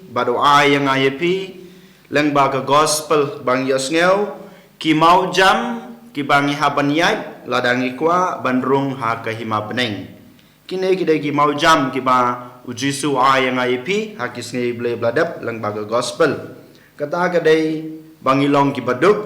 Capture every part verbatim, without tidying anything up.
bad u ai ïa nga ïa phi lyngba ka gospel ba ngi ïohsngew, ki mawjam kiba ngi hap ban ïaid lada ngi kwah ban rung ha ka hima bneng. Kine ki dei ki mawjam kiba u Jisu u ai ïa nga ïa phi ha ki sngi Blei ba la dep lyngba ka gospel. Kata ka dei ba ngi long kiba duk,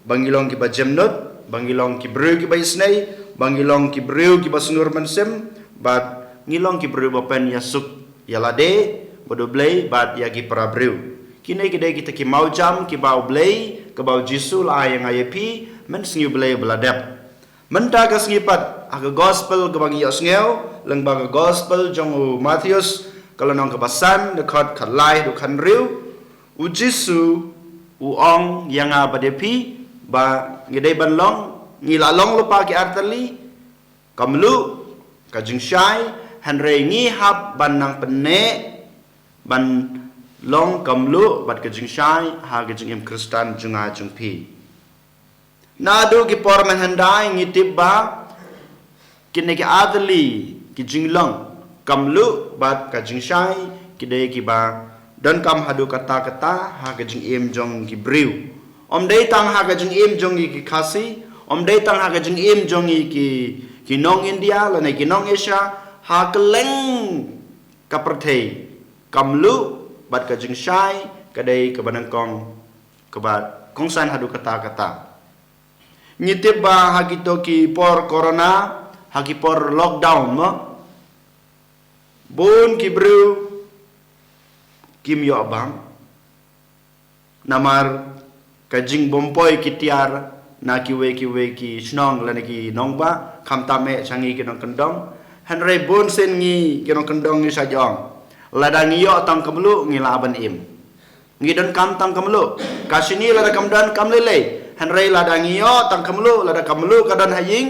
ba ngi long kiba jemnud, ba ngi long ki briew kiba isynei, ba ngi long ki briew kiba sngur mynsiem, bad ngi long ki briew ba pynïasuk ïa lade bad U Blei bad ïa ki para briew. Kine ki dei kita ki mawjam kiba U Blei, kaba u Jisu u la ai ïa nga ïa phi mynsngi Blei ba la dep. Mynta ka sngi pat ha ka gospel kaba ngi ïohsngew, lyngba ka gospel jong u Mathaios, ka lynnong kaba san, dkhot khatlai haduh khathynriew, u Jisu u ong ïa nga bad ïa phi ba ngi dei ban long, ngi la long lypa ki artylli, ka mluh, ka jingshai, hynrei ngi hap ban nang pynneh ban long ka mluh bad ka jingshai ha ka jingim Khristan jong nga jong phi. Naduh ki por mynhyndai ngi tip ba kine ki artylli, ki jinglong, ka mluh bad ka jingshai, ki dei kiba donkam haduh katta katta ha ka jingim jong ki briew. Ym dei tang ha ka jingim jong ngi ki Khasi, ym dei tang ha ka jingim jong ngi ki, ki nong India lane ki nong Asia, ha kylleng ka pyrthei, ka mluh bad ka jingshai ka dei kaba nyngkong, kaba kongsan haduh katta katta. Ngi tip ba ha kito ki por corona, ha ki por lockdown mo, bun ki briew kim ïoh bam. Namar ka jingbym poi ki tiar na kiwei kiwei ki shnong lane ki nongbah, khamtam eh sha ngi ki nongkyndong. Hynrei bun sien ngi ki nongkyndong ngi sa ong, lada ngi ïoh tang ka mluh ngi lah ban im. Ngi donkam tang ka mluh. Ka shini lada kam don kam lei lei. Hynrei lada ngi ïoh tang ka mluh, lada ka mluh ka don ha ïing,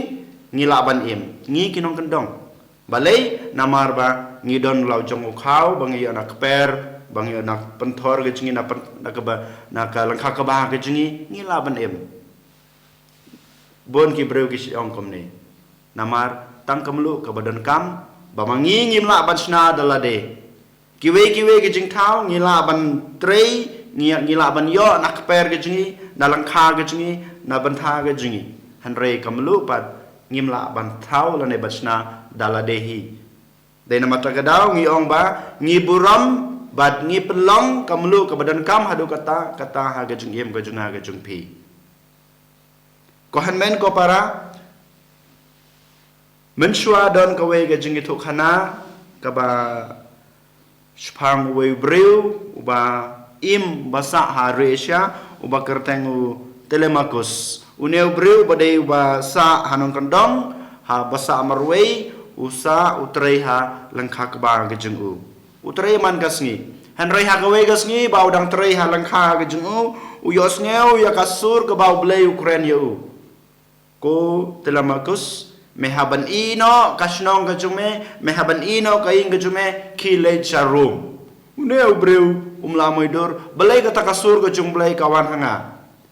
ngi lah ban im. Ngi ki nongkyndong. Balei? Namar ba ngi don la u jong u khaw ba ngi ïoh na kper, ba ngi ïoh na pynthor ka jong ngi, na pyn-, na kaba, na ka lyngkha kaba ha ka jong ngi, ngi lah ban im. Bun ki briew ki shu ong kumne. Namar tang ka mluh kaba donkam, ba ma ngi ngim lah ban shna da lade. Kiwei kiwei ki jingthaw ngi lah ban trei, ngi, ngi lah ban ïoh na kper ka jong ngi, na lyngkha ka jong ngi, na bynta ka jong ngi. Hynrei ka mluh pat ngim lah ban thaw lane ban shna da lade hi. Dei namar kata ka daw ngi ong ba ngi burom bad ngi pynlong ka mluh kaba donkam haduh katta katta ha ka jingim ka jong nga ka jong phi. Ko hynmen ko para, mynshuwa don kawei ka jingïathuhkhana kaba shaphang uwei u briew uba im, uba sah ha ri Asia, uba kyrteng u Telemachus. Une u briew uba dei uba sah ha nongkyndong, haba sah marwei, u sah u trei ha lyngkha kba ka jong u. U trei man ka sngi. Hynrei ha kawei ka sngi ba u dang trei ha lyngkha ka jong u, u ïohsngew ïa ka sur kaba U Blei u kren ïa u. Ko Telemachus, me hap ban ïehnoh ka shnong ka jong me, me hap ban ïehnoh ka ïing ka jong me, khie leit sha Rom. Une u briew um lah mutdur, balei kata ka sur ka jong U Blei ka wan ha nga.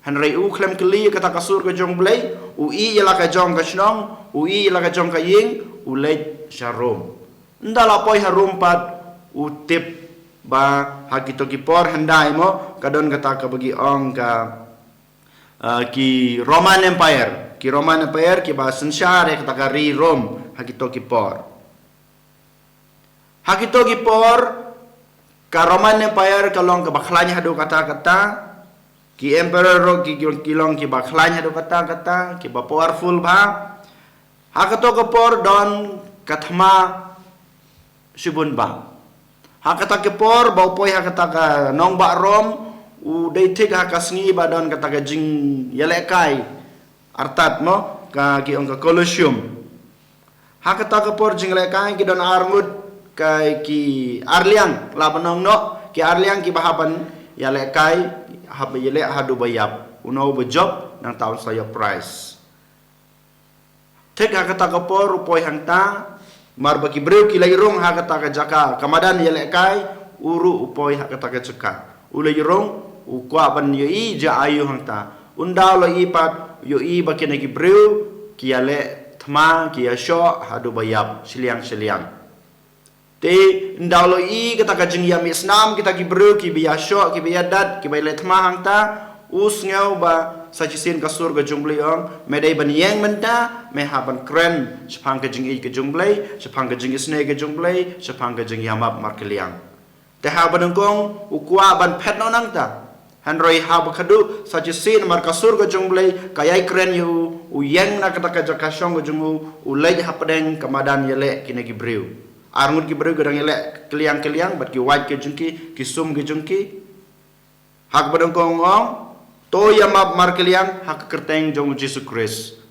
Hynrei u khlem kylli kata ka sur ka jong U Blei, u ïeh ïa la ka jong ka shnong, u ïeh ïa la ka jong ka ïing, u leit sha Rom. Ynda la poi ha Rom pat u tip ba ha kito ki por hyndai mo, ka don kata kaba ki ong ka, ah, ki Roman Empire, ki Roman Empire kiba synshar ïa kata ka ri Rom ha kito ki por. Ha kito ki por, ka Roman Empire ka long kaba khlaiñ haduh katta katta, ki emperor ruh ki, ki, ki long kiba khlaiñ haduh katta katta, kiba powerful bha. Ha kato ka por don ka thma shibun bha. Ha kata ka por ba u poi ha kata ka nongbah Rom, u dei thik ha ka sngi ba don kata ka jingïalehkai artat mo, ka ki ong ka Colosseum. Ha kata ka por jingïalehkai ki don arngut ka ki arliang, lah ban ong noh, ki arliang kiba hap ban ïalehkai, hap ban ïaleh haduh ba ïap. Uno uba jop, nangta un sa ïoh prize. Thik ha kata ka por u poi hangta, mar ba ki briew ki leit rung ha kata ka jaka, ka madan ïalehkai, u ruh u poi ha kata ka jaka. U leit rung, u kwah ban ïohi ja aïu hangta. Ynda u la ïohi pat, u ïohi ba kine ki briew ki ïaleh thma, ki ïashoh haduh ba ïap, shiliang shiliang. Te ynda u la ïohi kata ka jingïamih snam, kita ki briew kiba ïashoh, kiba ïadat, kiba ïaleh thma hangta, u sngew ba sa shisien ka sur ka jong U Blei u ong, me dei ban ïeng mynta, me hap ban kren shaphang ka jingïeit ka jong U Blei, shaphang ka jingisynei ka jong U Blei, shaphang ka jingïamap markylliang. Te haba nyngkong u kwah ban phet noh nangta, hynrei haba khadduh sa shisien namar ka sur ka jong U Blei ka ïai kren ïa u, u ïeng na kata ka jaka shong ka jong u, u leit hapdeng ka madan ïaleh kine ki briew. Arngut ki briew ki dang ïaleh kylliang kylliang bad ki wait ki jong ki, ki sum ki jong ki. Ha kaba nyngkong u ong, to ïamap markylliang ha ka kyrteng jong U Jisu Khrist.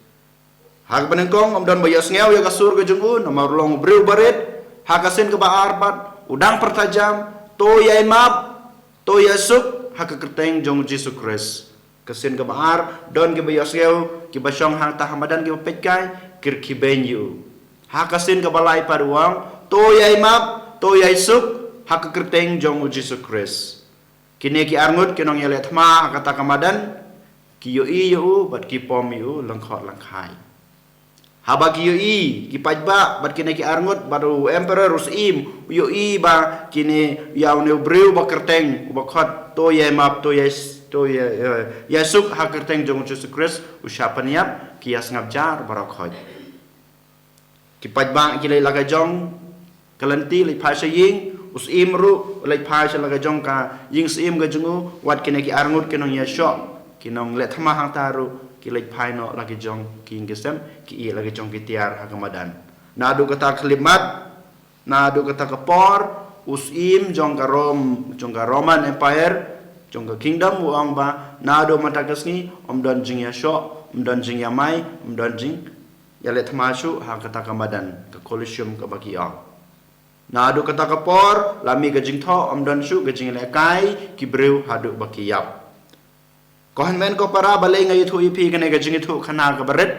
Ha kaba nyngkong um don ba ïohsngew ïa ka sur ka jong u namar u long u briew barit. Ha ka sien kaba ar pat u dang pyrta jam, to ïai map, to ïai suk ha ka kyrteng jong U Jisu Khrist. Ka sien kaba ar, don kiba ïohsngew, kiba shong hangta ha madan kiba peit kai, ki rkhie beiñ ïa u. Ha ka sien kaba lai pat u ong, to ïai map, to ïai suk ha ka kyrteng jong U Jisu Khrist. Kine ki arngut ki nongïaleh thma ha kata ka madan ki ïohi ïa u bad ki pom ïa u lyngkhot lyngkhai. Haba ki ïohi, ki paidbah bad kine ki arngut bad u emperor u syiem u ïohi ba kine ïa une u briew ba kyrteng uba khot to ïai map, to ïai s-, to ïai, ïai, ïai suk ha kyrteng jong U Jisu Khrist, u shah pynïap, ki ïa sngap jar baroh khoit. Ki paidbah ki leit la ka jong ka lynti, leit phai sha ïing, u syiem ruh leit phai sha la ka jong ka ïing syiem ka jong u, wat kine ki arngut ki nongïashoh, ki nongleh thma hangta ruh ki leit phai noh la ki jong ki ïing ki sem, ki ïeh la ki jong ki tiar ha ka madan. Naduh kata ka khyllipmat, naduh kata ka por, u syiem jong ka Rom, jong ka Roman Empire, jong ka kingdom, u ong ba naduh mynta ka sngi ym don jingïashoh, ym don jingïamai, ym don jing ïaleh thma shuh ha kata ka madan, ka Colosseum kaba ki ong. Naduh kata ka por la mih ka jingthoh, ym don shuh ka jinglehkai ki briew haduh ba ki ïap. Ko hynmen ko para, balei nga ïathuh ïa phi kane ka jingïathuhkhana kaba rit?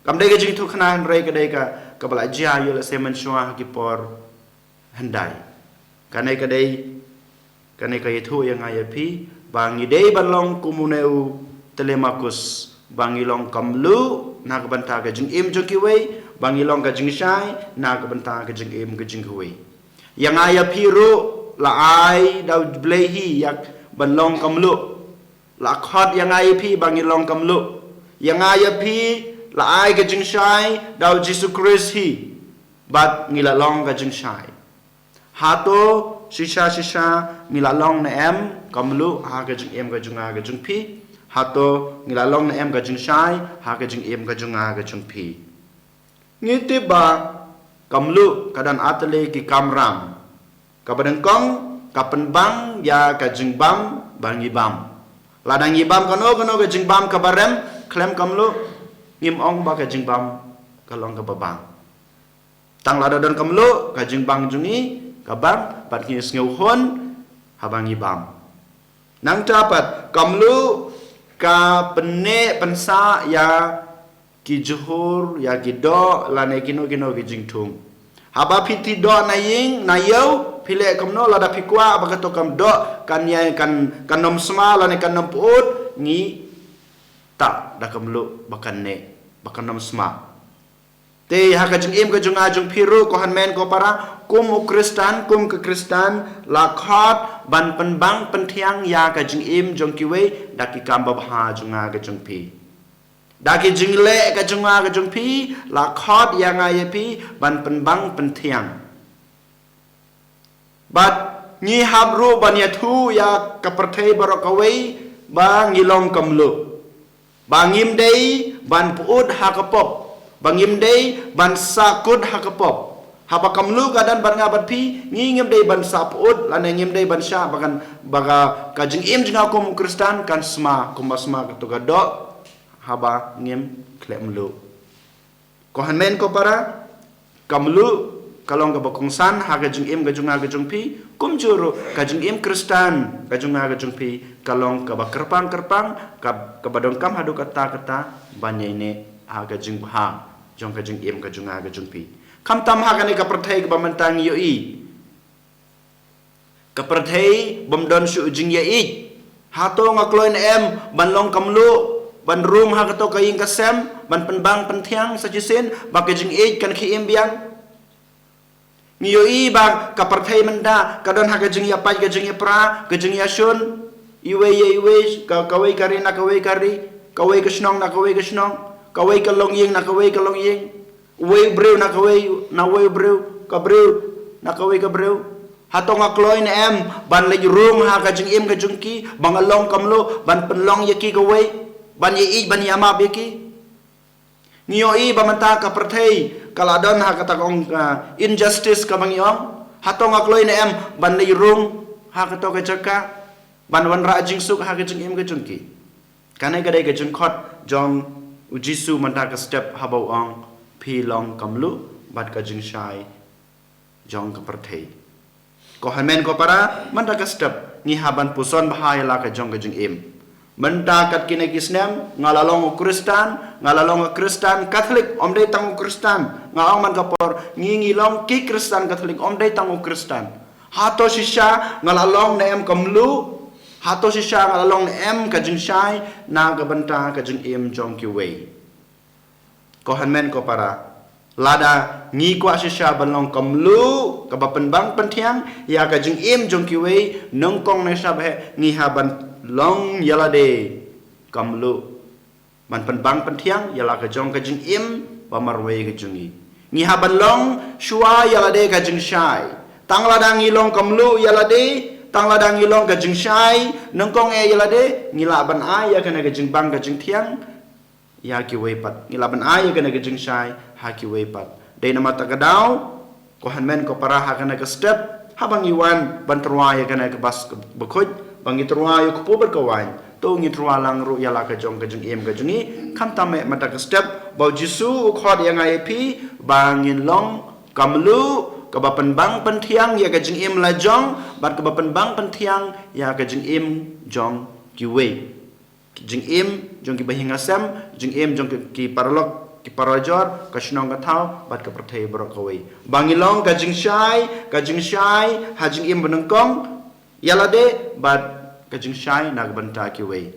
Kam dei ka jingïathuhkhana hynrei ka dei ka, kaba la jia ïa la semen shuwa ha ki por hyndai. Kane ka dei, kane ka ïathuh ïa nga ïa phi ba ngi dei ban long kum une u Telemachus, ba ngi long ka mluh na ka bynta ka jingim jong kiwei, ba ngi long ka jingshai na ka bynta ka jingim ka jong kiwei. Ïa nga ïa phi ruh la ai da U Blei hi ïa ban long ka mluh. La khot ïa nga ïa phi ba ngi long ka mluh. Ïa nga ïa phi la ai ka jingshai da U Jisu Khrist hi, bad ngi la long ka jingshai. Hato shisha shisha ngi la long ne em ka mluh ha ka jingim ka jong nga ka jong phi? Hato ngi la long ne em ka jingshai ha ka jingim ka jong nga ka jong phi? Ngi tip ba ka mluh ka don artylli ki kamram. Kaba nyngkong, ka pynbang ïa ka jingbam ba ngi bam. Lada ngi bam kano kano ka jingbam kaba rem khlem ka mluh, ngim ong ba ka jingbam ka long kaba bang. Tang lada don ka mluh, ka jingbang jong ngi ka bang, bad ngi sngewhun haba ngi bam. Nangta pat, ka mluh ka pynneh pynsah ïa ki jhur, ïa ki doh, lane kino kino ki jingthung. Haba phi tih doh na ïing, na ïew, phi leh kumno? Lada phi kwah ba kato ka doh kan ïai, kan, kan ym sma lane kan ym pyut, ngi tah da ka mluh ba kan neh, ba kan ym sma. Te ha ka jingim ka jong nga jong phi ruh, ko hynmen ko para, kum u Khristan, kum ka Khristan, la khot ban pynbang pynthiang ïa ka jingim jong kiwei da ki kam babha jong nga ka jong phi. Da ki jingleh ka jong nga ka jong phi, la khot ïa nga ïa phi ban pynbang pynthiang. Bad ngi hap ruh ban ïathuh ïa ka pyrthei baroh kawei ba ngi long ka mluh. Ba ngim dei ban pyut ha ka pop. Ba ngim dei ban sahkut ha ka pop. Haba ka mluh ka don bad nga bad phi, ngi ngim dei ban sahpyut, lane ngim dei ban shah ba kan, ba ka, ka jingim jong nga kum u Khristan kan sma kumba sma kato ka doh haba ngim khleh mluh. Ko hynmen ko para, ka mluh ka long kaba kongsan ha ka jingim ka jong nga ka jong phi, kumjuh ruh ka jingim Khristan ka jong nga ka jong phi ka long kaba kyrpang kyrpang, ka, kaba donkam haduh katta katta ban ïaineh ha ka jingbha jong ka jingim ka jong nga ka jong phi. Khamtam ha kane ka pyrthei kaba mynta ngi ïohi. Ka pyrthei bym don shuh jingïaieit. Hato nga kloi ne em ban long ka mluh, ban rung ha kato ka ïing ka sem, ban pynbang pynthiang sa shisien ba ka jingïeit kan khie im biang? Ngi ïohi ba ka pyrthei mynta ka don ha ka jingïapait, ka jingïapra, ka jingïashun, iwei ïa iwei, ka, kawei ka ri na kawei ka ri, kawei ka shnong na kawei ka shnong, kawei ka longïing na kawei ka longïing, uwei u briew na kawei, na uwei u briew, ka briew na kawei ka briew. Hato nga kloi ne em ban leit rung ha ka jingim ka jong ki, ba nga long kumno, ban pynlong ïa ki kawei, ban ïaieit, ban ïamap ïa ki? Ngi ïohi ba mynta ka pyrthei ka la don ha kata ka ong, ah, injustice kaba ngi ong. Hato nga kloi ne em ban leit rung ha kato ka jaka, ban wanrah jingsuk ha ka jingim ka jong ki? Kane ka dei ka jingkhot jong u Jisu mynta ka step haba u ong, phi long kumno bad ka jingshai jong ka pyrthei. Ko hynmen ko para, mynta ka step ngi hap ban puson bha ïa la ka jong ka jingim. Mynta kat kine ki snem nga la long u Khristan, nga la long u Khristan Katholik, ym dei tang u Khristan. Nga ong man ka por, ngi ngi long ki Khristan Katholik, ym dei tang u Khristan. Hato shisha nga la long ne em kumno? Hato shisha nga la long ne em ka jingshai na ka bynta ka jingim jong kiwei? Ko hynmen ko para, lada ngi kwah shisha ban long kumno, kaba pynbang pynthiang ïa ka jingim jong kiwei, nyngkong ne sha bheh ngi hap ban long ïa lade kumno, ban pynbang pynthiang ïa la ka jong ka jingim ba marwei ka jong ngi. Ngi hap ban long shuwa ïa lade ka jingshai. Tang lada ngi long kumno ïa lade, tang lada ngi long ka jingshai nyngkong eh ïa lade, ngi lah ban ai ïa kane ka jingbang ka jingthiang ïa kiwei pat. Ngi lah ban ai ïa kane ka jingshai ha kiwei pat. Dei namar kata ka daw, ko hynmen ko para, ha kane ka step, haba ngi wan ban tyrwa ïa kane ka bas bakhuid, ba ngi tyrwa ïa u kpu bad ka waiñ, to ngi tyrwa lang ruh ïa la ka jong ka jingim ka jong ngi. Khamtam eh mynta ka step ba u Jisu u khot ïa nga ïa phi ba ngin long kumno, kaba pynbang pynthiang ïa ka jingim la jong bad kaba pynbang pynthiang ïa ka jingim jong kiwei. Jingim jong ki bahaïing hasem, jingim jong ki, ki paralok, ki parajor, ka shnong ka thaw bad ka pyrthei baroh kawei. Ba ngi long ka jingshai, ka jingshai ha jingim banyngkong ïa lade bad ka jingshai na ka bynta kiwei.